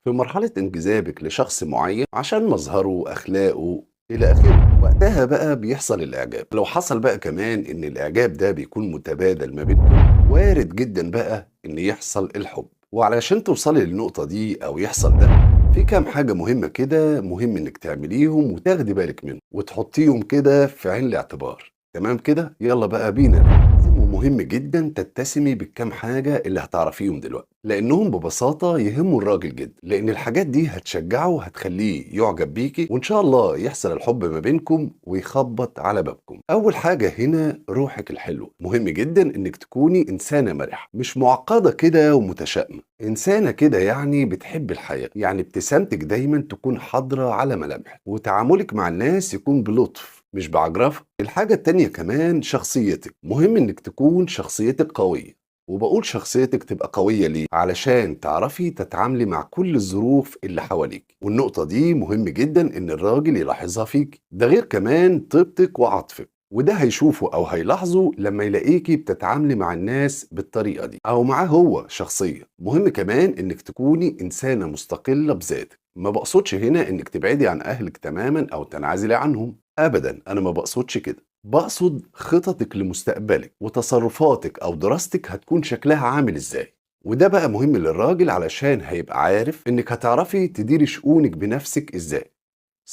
في مرحلة انجذابك لشخص معين عشان مظهره، أخلاقه، إلى آخره، وقتها بقى بيحصل الإعجاب. لو حصل بقى كمان إن الإعجاب ده بيكون متبادل ما بينكم، وارد جدا بقى إن يحصل الحب. وعلشان توصلي للنقطة دي أو يحصل ده، في كام حاجة مهمة كده مهم إنك تعمليهم وتاخدي بالك منهم وتحطيهم كده في عين الاعتبار. تمام كده؟ يلا بقى بينا. ومهم جدا تتسمي بالكام حاجة اللي هتعرفيهم دلوقتي، لأنهم ببساطة يهموا الراجل جدا، لأن الحاجات دي هتشجعه وهتخليه يعجب بيكي، وإن شاء الله يحصل الحب ما بينكم ويخبط على بابكم. أول حاجة هنا روحك الحلوة. مهم جدا إنك تكوني إنسانة مرحة، مش معقدة كده ومتشائمة، إنسانة كده يعني بتحب الحياة، يعني ابتسامتك دايما تكون حاضرة على ملامحك، وتعاملك مع الناس يكون بلطف مش بعجرفة. الحاجة التانية كمان شخصيتك، مهم إنك تكون شخصيتك قوية. وبقول شخصيتك تبقى قوية ليه؟ علشان تعرفي تتعاملي مع كل الظروف اللي حواليك، والنقطة دي مهم جدا إن الراجل يلاحظها فيك. ده غير كمان طيبتك وعطفك، وده هيشوفه أو هيلاحظه لما يلاقيكي بتتعاملي مع الناس بالطريقة دي أو معاه هو شخصيا. مهم كمان إنك تكوني إنسانة مستقلة بذاتك. ما بقصدش هنا إنك تبعدي عن أهلك تماما أو تنعزلي عنهم، أبدا، أنا ما بقصدش كده. بقصد خططك لمستقبلك وتصرفاتك أو دراستك هتكون شكلها عامل إزاي. وده بقى مهم للراجل علشان هيبقى عارف إنك هتعرفي تديري شؤونك بنفسك إزاي.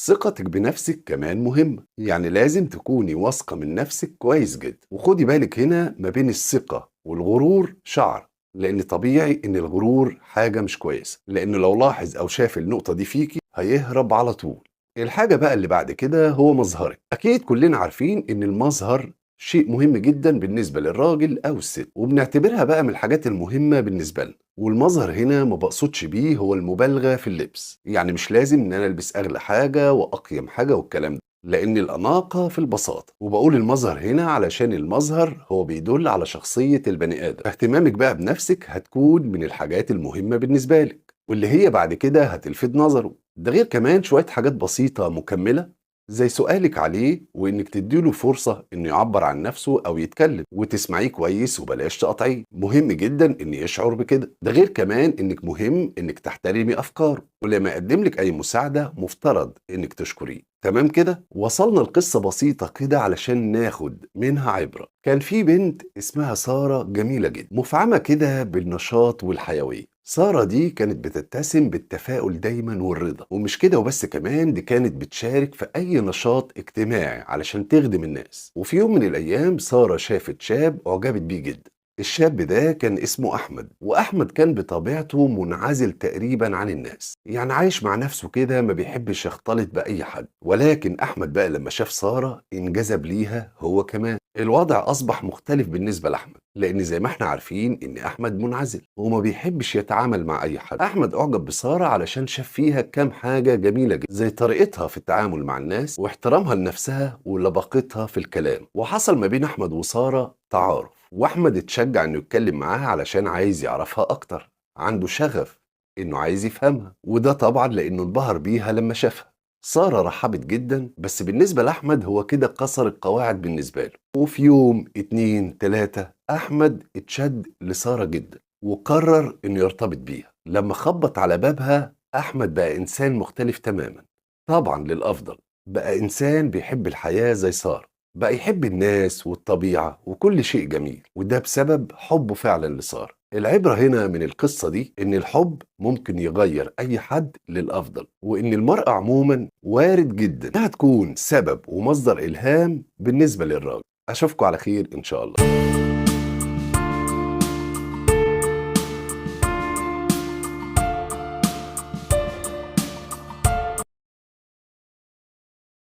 ثقتك بنفسك كمان مهمة، يعني لازم تكوني واثقة من نفسك كويس جدا. وخدي بالك هنا ما بين الثقة والغرور شعر، لأن طبيعي إن الغرور حاجة مش كويسة، لأنه لو لاحظ أو شاف النقطة دي فيكي هيهرب على طول. الحاجة بقى اللي بعد كده هو مظهرك. أكيد كلنا عارفين إن المظهر شيء مهم جدا بالنسبة للراجل أو الست، وبنعتبرها بقى من الحاجات المهمة بالنسبة لنا. والمظهر هنا ما بقصدش بيه هو المبالغة في اللبس، يعني مش لازم إن أنا ألبس أغلى حاجة وأقيم حاجة والكلام ده، لأن الأناقة في البساطة. وبقول المظهر هنا علشان المظهر هو بيدل على شخصية البني آدم. اهتمامك بقى بنفسك هتكون من الحاجات المهمة بالنسبة لك، واللي هي بعد كده هتلفت نظره. ده غير كمان شوية حاجات بسيطة مكملة زي سؤالك عليه، وإنك تديله فرصة إنه يعبر عن نفسه أو يتكلم، وتسمعيه كويس وبلاش تقاطعيه. مهم جدا إن يشعر بكده. ده غير كمان إنك مهم إنك تحترمي أفكاره، ولما يقدم لك أي مساعدة مفترض إنك تشكريه. تمام كده؟ وصلنا لقصة بسيطة كده علشان ناخد منها عبرة. كان في بنت اسمها سارة، جميلة جدا، مفعمة كده بالنشاط والحيوية. سارة دي كانت بتتسم بالتفاؤل دايما والرضا، ومش كده وبس، كمان دي كانت بتشارك في أي نشاط اجتماعي علشان تخدم الناس. وفي يوم من الأيام سارة شافت شاب أعجبت بيه جدا. الشاب ده كان اسمه أحمد، وأحمد كان بطبيعته منعزل تقريبا عن الناس، يعني عايش مع نفسه كده، ما بيحبش يختلط بأي حد. ولكن أحمد بقى لما شاف سارة انجذب ليها هو كمان. الوضع أصبح مختلف بالنسبة لأحمد، لأن زي ما احنا عارفين إن أحمد منعزل وما بيحبش يتعامل مع أي حد. أحمد أعجب بسارة علشان شاف فيها كام حاجة جميلة جدا، زي طريقتها في التعامل مع الناس واحترامها لنفسها ولباقتها في الكلام. وحصل ما بين أحمد وسارة تعارف، وأحمد اتشجع إنه يتكلم معاها علشان عايز يعرفها أكتر، عنده شغف إنه عايز يفهمها، وده طبعا لأنه انبهر بيها لما شافها. سارة رحبت جدا، بس بالنسبة لأحمد هو كده كسر القواعد بالنسبة له. وفي يوم 2 3 أحمد اتشد لسارة جدا وقرر إنه يرتبط بيها. لما خبط على بابها أحمد بقى إنسان مختلف تماما، طبعا للأفضل. بقى إنسان بيحب الحياة زي سارة، بقى يحب الناس والطبيعة وكل شيء جميل، وده بسبب حبه فعلا لسارة. العبرة هنا من القصة دي إن الحب ممكن يغير أي حد للأفضل، وإن المرأة عموما وارد جدا إنها تكون سبب ومصدر إلهام بالنسبة للراجل. أشوفكم على خير إن شاء الله.